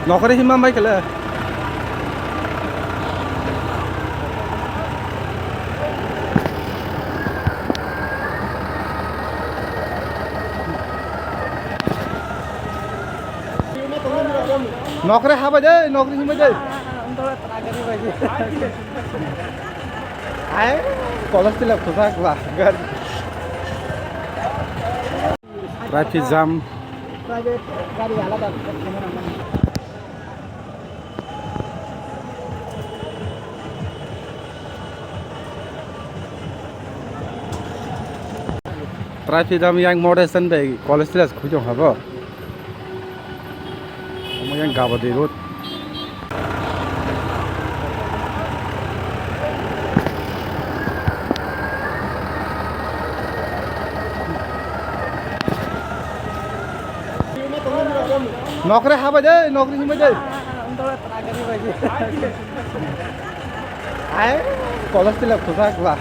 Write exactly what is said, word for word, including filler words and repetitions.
Nokre hima bai kele. Nokre habai de, nokre himai de. Ai, kolas tilak kusa kla. Traffic jam. Private gari alada. Traffic jam yang modern bai college class khujong habo. Omo yang gabadi road. Nokre habai de, nokre himai de. Ai, kolas tilak kusa kla.